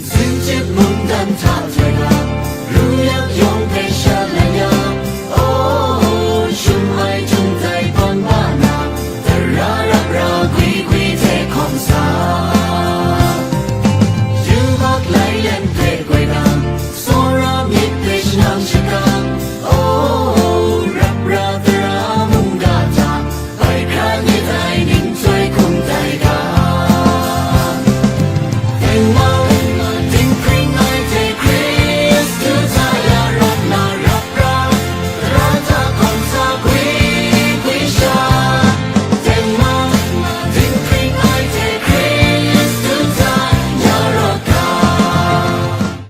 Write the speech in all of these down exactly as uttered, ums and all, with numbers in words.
Sinchip mungdan hta jai na, ru yang yawng hpe sha lai ya, oh, shum ai jung dai tawn wa na, tara rap ra gwi gwi hte hkawm sa. Yubak lai len hpe goi na, tsawra myit hpe shanang shakang, oh, rap ra tara mungga hta, bai hkra ni tai ning chyoi hkum tai ga. Tengmau, dinghpring ai hte Hkristu hta ya rawt na rap ra, tara hta hkawm sa gwi gwi sha. Tengmau, dinghpring ai hte Hkristu hta ya rawt ga.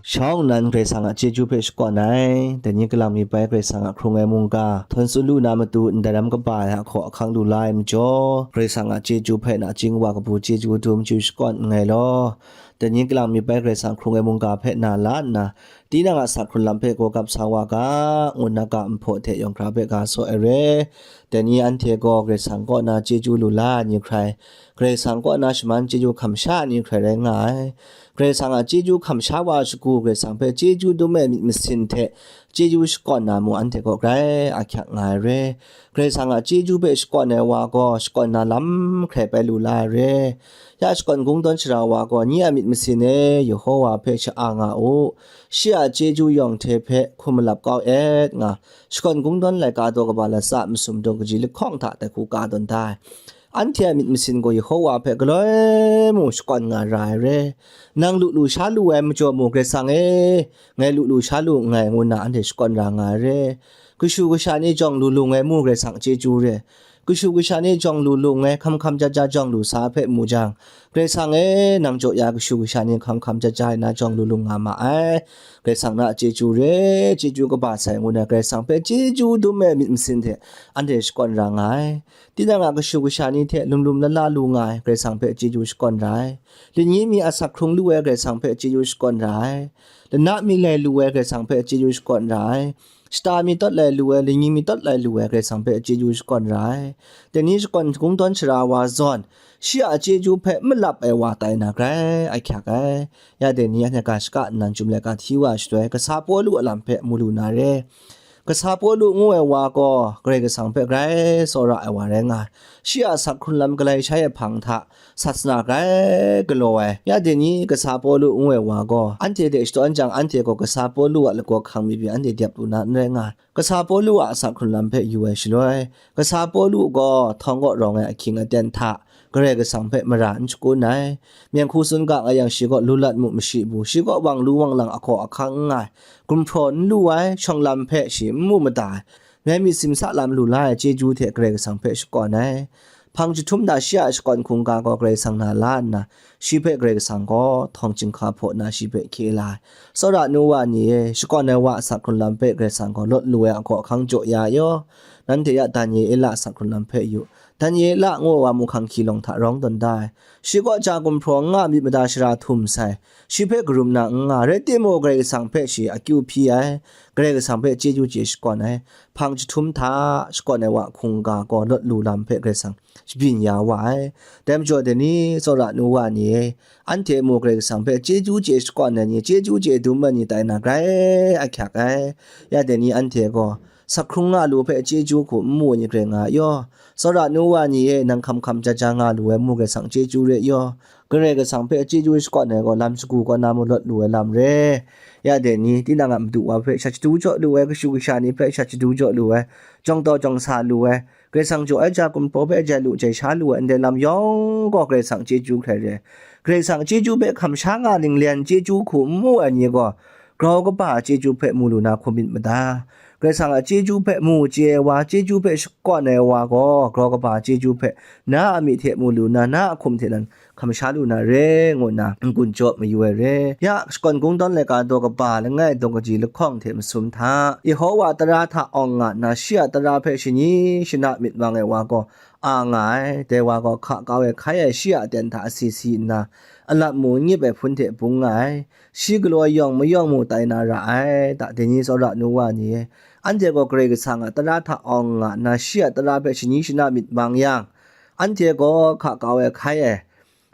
Shawng nnan Karai Kasang a chyeju hpe shakawn ai, dai ni kalang mi bai Karai Kasang a hkrung ai mungga, htawn tsun lu na matu ndai ram kaba ai a hkaw ahkang lu la ai majaw, Karai Kasang a chyeju hpe nachying wa kabu chyeju dum chyu shakawn nngai law, dai ni kalang mi bai Karai Kasang hkrung ai mungga hpe na la nna, tinang a sak hkrun lam hpe gaw gap sa wa ga, ngu nna ga nhpaw hte yawng hkra hpe ga saw ai re. Dai ni anhte gaw Karai Kasang kaw na chyeju lu la ai ni hkrai, Karai Kasang kaw na shaman chyeju hkam sha ai ni hkrai rai nga ai. Karai Kasang a chyeju hkam sha wa shagu, Karai Kasang hpe chyeju dum ai myit masin hte chyeju shakawn na mung anhte kaw grai ahkyak nga ai re. Karai Kasang a chyeju hpe shakawn ai wa gaw, shakawn na lam hkrai pai lu la ai re. Ya shakawn kungdawn shara wa gaw, nye a myit masin e, Yehowa hpe sha-a nga u, shi a chyeju yawng hte hpe hkum malap kau et nga, shakawn kungdawn laika daw kaba latsa masum daw kaji lahkawng hta dai hku ka tawn da ai. Anhte a myit masin gaw Yehowa hpe galoi mung shakawn nga ra ai re. Nang lu lu sha lu ai majaw mung, Karai Kasang e, ngai lu lu sha lu nngai, ngu nna anhte shakawn ra nga ai re. Kashu kasha ni jawng lu lu nngai mu, Karai Kasang chyeju re. Kashu kasha ni jawng lu lu nngai, hkam hkam ja ja jawng lu sa hpe mu jang, Karai Kasang e, nang jaw ya kashu kasha ni hkam hkam ja ja ai na jawng lu lu nga ma ai. Karai Kasang na chyeju re, chyeju kaba sai, ngu nna Karai Kasang hpe chyeju dum ai myit masin hte anhte shakawn ra nga ai. Tinang a kashu kasha ni hte lum lum la la lu nga ai Karai Kasang hpe chyeju shakawn ra ai. Lani mi asak hkrung lu ai Karai Kasang hpe chyeju shakawn ra ai. Lana mi lai lu ai Karai Kasang hpe chyeju shakawn ra ai. Shata mi tawt lai lu ai, lani mi tawt lai lu ai Karai Kasang hpe chyeju shakawn ra ai. Dai ni shakawn kungdawn shara wa zawn, shi a chyeju hpe malap ai wa tai na grai ahkyak ai. Ya dai ni anhte ga shaka nnan chyum laika hti wa shaloi, kasa Pawlu a lam hpe mu lu na re. Kasa Pawlu ngu ai wa gaw Karai Kasang hpe grai tsawra ai wa rai nga ai. Shi a sak hkrun lam galai shai ai hpang hta sat sana grai galaw ai. Ya dai ni kasa Pawlu ngu ai wa gaw anhte hte shadawn jang, anhte gaw kasa Pawlu a lagaw hkang mi pyi anhte dep lu na n rai nga ai. Kasa Pawlu a asak hkrun lam hpe yu ai shaloi, kasa Pawlu gaw htawng kaw rawng ai ahkying aten hta Karai Kasang hpe mara n shakun ai. Myen hku tsun ga nga yang, shi gaw lu lat mu mashi bu, shi gaw wang lu wang lang ahkaw ahkang n nga ai, gumhpraw n lu ai, shawng lam hpe shi n mu mada ai, ngai myit simsa lam lu la ai chyeju hte Karai Kasang hpe shakawn ai. Hpang jahtum na shi a shakawn hkungga gaw Karai Kasang na la nna, shi hpe Karai Kasang gaw htawng chyinghka hpaw nna shi hpe hkye la ai. Tsawra nu wa ni e, shakawn ai wa a sak hkrun lam hpe Karai Kasang gaw lawt lu ai ahkaw ahkang jaw ya yaw, nanhte ya Daniela a sak hkrun lam hpe yu. Daniela ngu ai wa mung hkang hkyilawng hta rawng tawn da ai. Shi gaw ja gumhpraw n nga myit mada shara htum sai, shi hpe karum na n nga, rai timung, Karai Kasang hpe shi akyu hpyi ai, Karai Kasang hpe chyeju chye shakawn ai. Hpang jahtum hta shakawn ai wa hkungga gaw lawt lu lam hpe Karai Kasang shabyin ya wa ai. Dai majaw, dai ni tsawra nu wa ni e, anhte mu Karai Kasang hpe chyeju chye shakawn ai ni, chyeju chye dum ai ni tai na grai ahkyak ai. Ya dai ni anhte gaw, sak hkrung nga lu hpe chyeju hku n mu ai ni grai nga ai yaw. Tsawra nu wa ni e, nang hkam hkam ja ja nga lu ai mu Karai Kasang chyeju re yaw. Karai Kasang hpe chyeju shakawn ai gaw lam shagu kaw na mung lawt lu ai lam re. Ya dai ni, tinang a madu wa hpe shat shadu jaw lu ai, kashu kasha ni hpe shat shadu jaw lu ai, jawng taw jawng sa lu ai, Karai Kasang jaw ai ja gumhpraw hpe jai lu jai sha lu ai ndai lam yawng gaw Karai Kasang chyeju hkrai re. Karai Kasang chyeju hpe hkam sha nga ninglen chyeju hku n mu ai ni gaw, grau kaba a chyeju hpe mu lu na hkum myit mada. Karai Kasang a chyeju hpe mu chye ai wa, chyeju hpe shakawn ai wa gaw, grau kaba a chyeju hpe na a myi hte mu lu na, na a hkum hte nan hkam sha lu na re, ngu nna n-gun jaw mayu ai re. Ya shakawn kungdawn laika daw kaba langai daw kaji lahkawng hte masum hta, Yehowa tara hta awng nga nna, shi a tara hpe shani shana myit mang ai wa gaw a nga ai. Dai wa gaw hka kau ai hkai ai shi a aten hta asi si nna, alat mu n-gyip ai hpun hte bung nga ai. Shi galaw yawng mayawng mu tai na ra ai. Ta dai ni tsawra nu wa ni e, anhte gaw Karai Kasang a tara hta awng nga nna, shi a tara hpe shani shana myit mang yang, anhte gaw hka kau ai hkai ai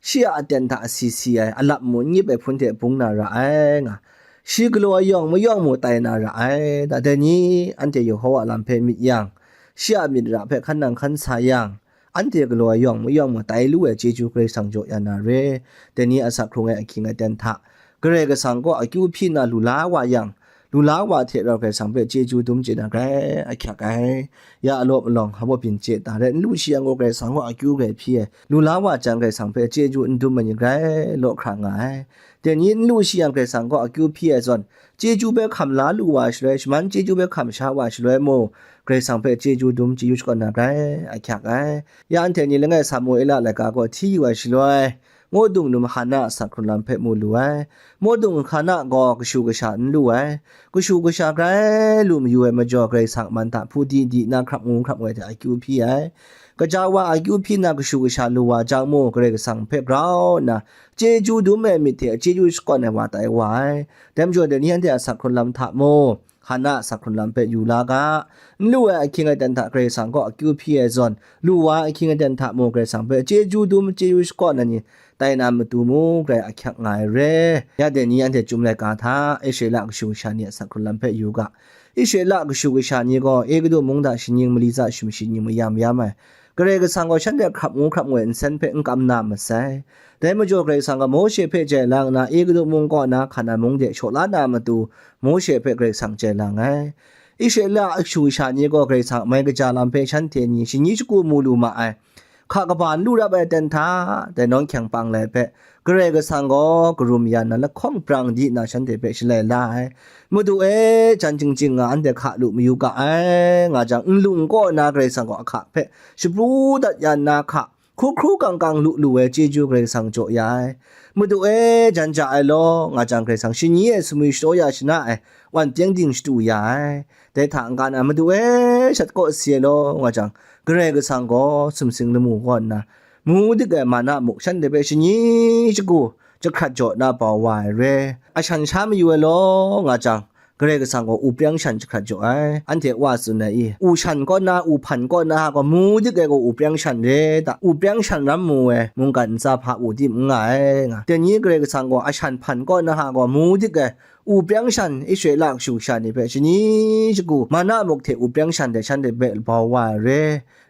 shi a aten hta asi si ai, alap mung n yip ai hpun hte bung na ra ai, nga. Shi galaw ai yawng mayawng mung tai na ra ai, dai ni anhte Yehowa lam hpe myit yang, shi a myit ra hpe hkan nang hkan sa yang, anhte galaw ai yawng mayawng mung tai lu ai chyeju Karai Kasang jaw ya na re. Dai ni asak hkrung ai ahkying aten hta, Karai Kasang kaw akyu hpyi na lu la wa yang, lu la wa hte rau Karai Kasang hpe chyeju dum chye na grai ahkyak ai. Ya alaw malawng hpa byin chye ta re, n lu shi yang gaw Karai Kasang kaw akyu grai hpyi ai, lu la wa jang Karai Kasang hpe chyeju n dum ai ni grai law hkra nga ai. Dai ni n lu shi yang Karai Kasang kaw akyu hpyi ai zawn, chyeju hpe hkam la lu wa shaloi, shaman chyeju hpe hkam sha wa shaloi mung, Karai Kasang hpe chyeju dum chyeju shakawn na grai ahkyak ai. Ya anhte ni langai Samuela laika gaw hti yu ai shaloi, Mawdung num Hana a asak hkrun lam hpe mu lu ai. Mawdung Hana gaw kashu kasha n lu ai. Kashu kasha grai lu mayu ai majaw, Karai Kasang a man hta hpu di di nna hkrap ngu hkrap ngoi hte akyu hpyi ai. Kaja wa akyu hpyi nna kashu kasha lu wa jang mung, Karai Kasang hpe grau nna chyeju dum ai myit hte chyeju shakawn ai wa tai wa ai. Dai majaw, dai ni anhte a asak hkrun lam hta mung, Hana a asak hkrun lam hpe yu la ga. N lu ai ahkying aten hta Karai Kasang kaw akyu hpyi ai zawn, lu wa ai ahkying aten hta mung Karai Kasang hpe chyeju dum chyeju shakawn ai ni tai na matu mung grai ahkyak nga ai re. Ya dai ni anhte Chyum laika hta, Israela kashu kasha ni a asak hkrun lam hpe yu ga. Israela kashu kasha ni gaw Egutu mung hta shaning mali tsa shim shaning mayam yam ai. Karai Kasang gaw shanhte hkrap ngu hkrap ngoi nsen hpe n kam na masai. Dai majaw Karai Kasang gaw Mawshe hpe jai lang nna, Egutu mung kaw na Hkanan mung de shaw la na matu, Mawshe hpe Karai Kasang jai lang ai. Israela a kashu kasha ni gaw Karai Kasang a mai kaja lam hpe shanhte ni shani shagu mu lu ma ai. Hka kaba n lu rap ai aten hta, dai nawng hkyang pang lai hpe, Karai Kasang gaw karum ya nna lahkawng brang di nna shanhte hpe shalai la ai. Madu e, jan jing jing nga anhte hka lu mayu ga ai, nga jang, nlung kaw na Karai Kasang gaw ahka hpe shapru dat ya nna hka, hkru hkru kang kang lu lu ai chyeju Karai Kasang jaw ya ai. Madu e, jan ja ai law, nga jang Karai Kasang shani e sumwi shadaw ya shana ai, wan pyeng ding shatu ya ai. Dai hta n-ga na, Madu e, shat kaw si ai law, nga jang, Karai Kasang gaw sumsing lamu kaw nna, mu dik ai mana muk shanhte hpe shani shagu jahkrat jaw na bau wa ai re. Ashan sha mayu ai law, nga jang, Karai Kasang gaw u preng shan jahkrat jaw ai. Anhte wa tsun ai i, u shan kaw na, u hpan kaw na gaw mu dik ai gaw u preng shan re ta, u preng shan ram mu ai mungkan ntsa hpa u tim n nga ai, nga. Dai ni Karai Kasang gaw ashan hpan kaw na gaw mu dik ai u preng shan Israela kashu kasha ni hpe shani shagu mana muk hte u preng shan hte shanhte hpe bau wa ai re.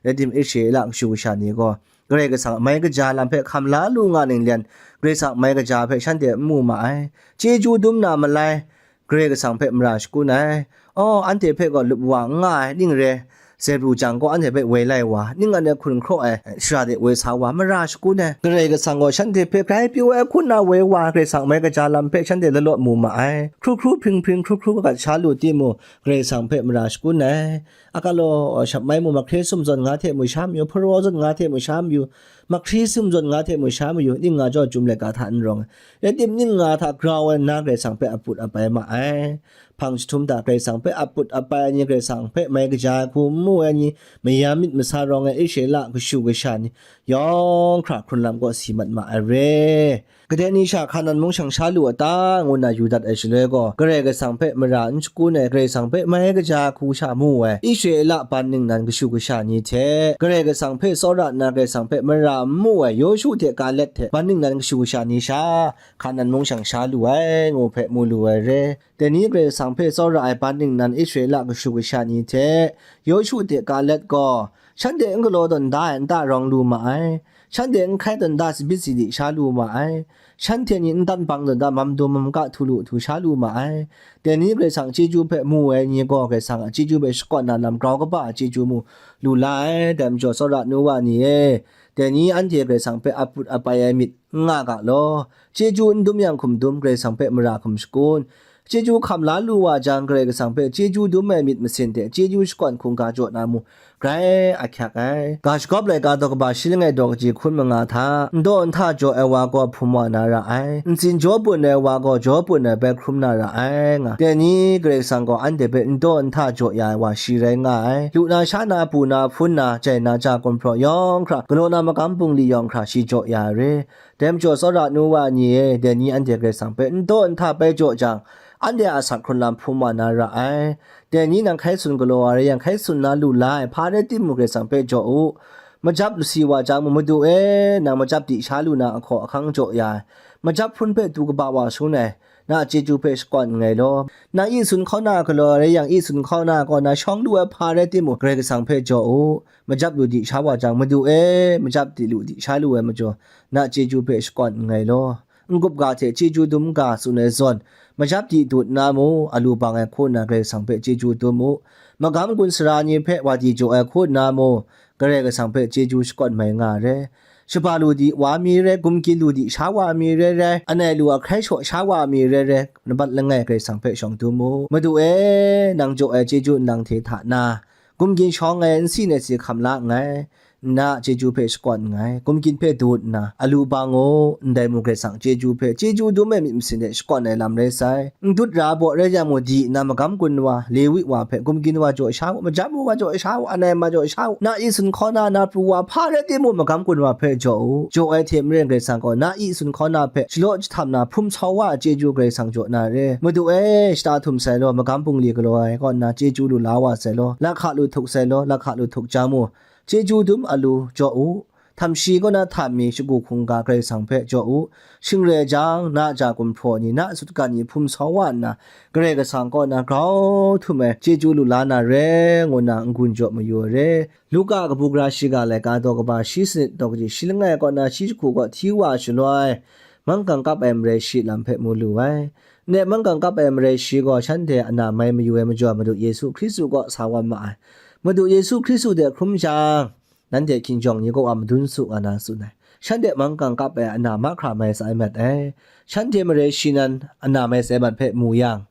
Rai tim, Israela kashu kasha ni gaw Karai Kasang a mai kaja lam hpe hkam la lu nga ninglen, Karai Kasang a mai kaja hpe shanhte n mu ma ai. Chyeju dum na malai, Karai Kasang hpe mara shakun ai. Aw, anhte hpe gaw lup wa n nga ai, ning re, Zebru jang gaw anhte hpe woi lai wa, ning anhte hkun hkraw ai shara de woi sa wa, mara shakun ai. Karai Kasang gaw shanhte hpe grai pyaw ai hku nna woi wa, Karai Kasang a mai kaja lam hpe shanhte lalaw mu ma ai. Hkru hkru hpring hpring, hkru hkru kagat sha lu timung, Karai Kasang hpe mara shakun ai. A galaw shap mai mu, mahkre sum zawn nga hte mu sha mayu, hparaw zawn nga hte mu sha mayu, mahkri sum zawn nga hte mu sha mayu, ning nga jaw Chyum laika hta n rawng ai. Rai tim, ning nga hta grau ai nna Karai Kasang hpe aput apai ma ai. Hpang jahtum hta Karai Kasang hpe aput apai ai ni, Karai Kasang hpe mai kaja ai hku n mu ai ni, mayam myit masa rawng ai Israela kashu kasha ni yawng hkra hkrun lam kaw si mat ma ai re. Kadai ni sha Hkanan mung shang sha lu a ta, ngu nna yu dat ai shaloi gaw, Karai Kasang hpe mara n shakun ai, Karai Kasang hpe mai kaja hku sha mu ai, Israela ban ningnan kashu kasha ni hte, Karai Kasang hpe tsawra nna Karai Kasang hpe mara n mu ai, Yawshu hte Kaleb hte ban ningnan kashu kasha ni sha, Hkanan mung shang sha lu ai, ngu hpe mu lu ai re. Dai ni Karai Kasang hpe tsawra ai ban ningnan Israela kashu kasha ni hte, Yawshu hte Kaleb gaw, shanhte n galaw tawn da ai nta rawng lu ma ai. Shanhte n hkai tawn da sabit sidi sha lu ma ai. Shanhte ni n dan bang tawn da mam dum mamga htu lu htu sha lu ma ai. Dai ni Karai Kasang chyeju hpe mu ai ni gaw, Karai Kasang a chyeju hpe shakawn na lam grau kaba a chyeju mu lu la ai. Dai majaw, tsawra nu wa ni e, dai ni anhte Karai Kasang hpe aput apai ai myit n nga ga law. Chyeju n dum yang hkum dum, Karai Kasang hpe mara hkum shakun. Chyeju hkam la lu wa jang, Karai Kasang hpe chyeju dum ai myit masin hte chyeju shakawn hkungga jaw na mu, grai ahkyak ai. Ga shagawp laika daw kaba shi langai daw kaji hkun manga hta, n daw n hta jaw ai wa gaw hpum wa na ra ai, ntsin jaw pun ai wa gaw jaw pun ai bai hkrum na ra ai, nga. Dai ni Karai Kasang gaw anhte hpe n daw n hta jaw ya ai wa shi rai nga ai. Lu na, sha na, bu na, hpun na, jai na, ja gumhpraw yawng hkra, galaw na magam bungli yawng hkra shi jaw ya ai re. Dai majaw, tsawra nu wa ni e, dai ni anhte Karai Kasang hpe n daw n hta bai jaw jang, anhte a asak hkrun lam hpum wa na ra ai. Dai ni nang hkai tsun galaw ai rai yang, hkai tsun na lu la ai, hpa rai timung Karai Kasang hpe jaw u. Majap lasi wa jang mung, Madu e, nang majap di sha lu na ahkaw ahkang jaw ya ai, majap hpun hpe du kaba wa shangun ai, na a chyeju hpe shakawn nngai law. Na yi sun hkauna galaw rai yang, yi sun hkauna kaw na shawng lu ai hpa rai timung, Karai Kasang hpe jaw u. Majap lu di sha wa jang, Madu e, majap di lu di sha lu ai majaw, na a chyeju hpe shakawn nngai law. N-gup ga hte chyeju dum ga tsun ai zawn, majap di dut nna mung, a lu bang ai hku nna Karai Kasang hpe chyeju dum u. Magam gun sara ni hpe wa di jaw ai hku nna mung, Karai Kasang hpe chyeju shakawn mai nga ai. Shaba lu di wa mi rai, gumgyin lu di sha wa mi rai rai, anai lu ahkrai shaw sha wa mi rai rai, labat langai Karai Kasang hpe shawng dum u. Madu e, nang jaw ai chyeju nlang hte hta na, gumgyin shawng ai nsi nai si hkam la nngai, nna a chyeju hpe shakawn nngai, gumgyin hpe dut nna, a lu bang u, ndai mung Karai Kasang chyeju hpe, chyeju dum ai myit masin hte shakawn ai lam rai sai. N dut ra baw rai yang mung, di nna magam gun wa, Lewi wa hpe, gumgyin wa jaw sha u, majam wa jaw sha u, anai ma jaw sha u, na yi sun hkauna na pru wa, hpa rai timung, magam gun wa hpe jaw u. Jaw ai hte maren Karai Kasang gaw, na yi sun hkauna hpe, shalaw jahtam na, hpum sau wa a chyeju Karai Kasang jaw na re. Madu e, shata htum sai law, magam bungli galaw ai kaw nna, chyeju lu la wa sai law, lahka lu htuk sai law, lahka lu htuk jang mung, chyeju dum a lu jaw u. Htam shi kaw na htam mi shagu hkungga Karai Kasang hpe jaw u. Shing rai jang, na a ja gumhpraw ni, na a sutgan ni hpum sau wa nna, Karai Kasang kaw na grau htum ai chyeju lu la na re, ngu na n-gun jaw mayu ai re. Luka kabu gara shiga laika daw kaba shi sanit daw kaji shi langai kaw na shi jahku kaw hti wa shaloi, manggang kap ai marai shi lam hpe mu lu ai. Ne manggang kap ai marai shi gaw shanhte ana mai mayu ai majaw Madu Yesu Hkristu kaw sa wa ma ai. Madu Yesu Hkristu de hkrum jang, nanhte hkinjawng ni kaw a madun su nga na tsun ai. Shanhte manggang kap ai ana mahkra mai sa ai mat ai. Shanhte marai shi nan ana mai sa ai mat hpe mu yang,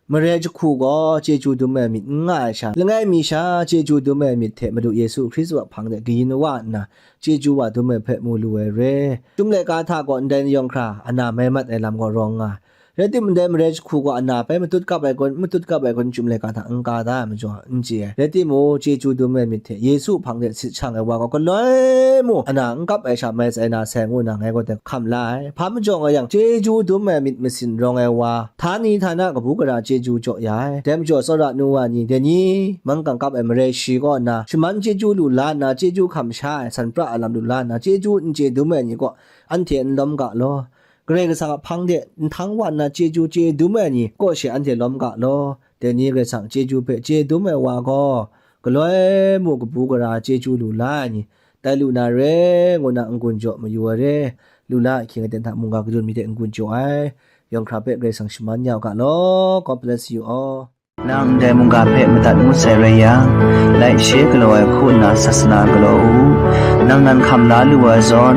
marai jahku gaw chyeju dum ai myit n nga ai sha, langai mi sha chyeju dum ai myit hte Madu Yesu Hkristu a hpang de kayin wa nna, chyeju wa dum ai hpe mu lu ai re. Chyum laika hta gaw ndai nayawng hkra ana mai mat ai lam gaw rawng nga ai. Rai timung, ndai marai jahku gaw ana bai matut kap ai kun, matut kap ai kun, chyum laika hta n ka da ai majaw n chye ai. Rai timung, chyeju dum ai myit hte Yesu hpang de sit shang ai wa gaw galoi mung ana n kap ai sha mai tsai na sai ngu na ngai gaw de hkam la ai. Hpa majaw nga yang, chyeju dum ai myit masin rawng ai wa, htani htana kabu gara chyeju jaw ya ai. Dai majaw tsawra nu wa ni, dai ni manggang kap ai marai shi kaw nna, shaman chyeju lu la nna, chyeju hkam sha ai, san pra ai lam lu la nna, chyeju n chye dum ai ni kaw anhte n lawm ga law. Karai Kasang a hpang de nhtang wa nna chyeju chye dum ai ni kaw she anhte lawm ga law. Dai ni Karai Kasang chyeju hpe chye dum ai wa gaw, galoi mung kabu gara chyeju lu la ai ni, tai lu na re, ngu na n-gun jaw mayu ai re. Lu la ahkying aten hta mungga kajun mi hte n-gun jaw ai. Yawng hkra hpe Karai Kasang shaman ya u ga law. God bless you all. Nang ndai mungga hpe madat ngut sai rai yang, like, share galaw ai hku nna sasana galaw u. Nang nan hkam la lu ai zawn,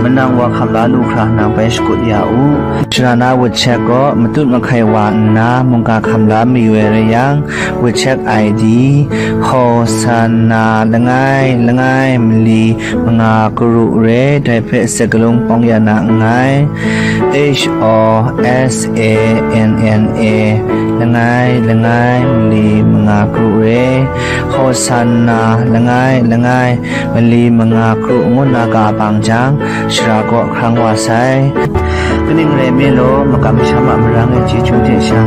manang wa hkam la lu hkra nang bai shakut ya u. Shara na WeChat gaw matut mahkai wa nna mungga hkam la mayu ai rai yang, WeChat I D, Hosanna langai langai mali manga karu re, dai hpe sakalung pawng ya na nngai. H O S A N N A langai langai mali manga karu re, Hosanna langai langai mali manga karu ngu na ga bang jang, shara kaw hkrang wa sai. Kaning rai nme law, makam masham a marang e chyeju hte sha,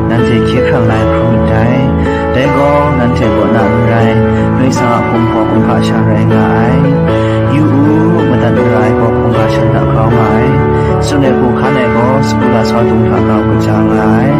nanhte hkye hkrang la ai hkrum ndai. Dai gaw, nanhte kaw na n rai, Karai Kasang a hpung hpaw hpung hpa sha rai nga ai. Yu u, madat mara ai gaw hpungga shan hta grau nga ai. Tsun ai hku hkan ai gaw, sagu lasau dung hta grau kaja nga ai.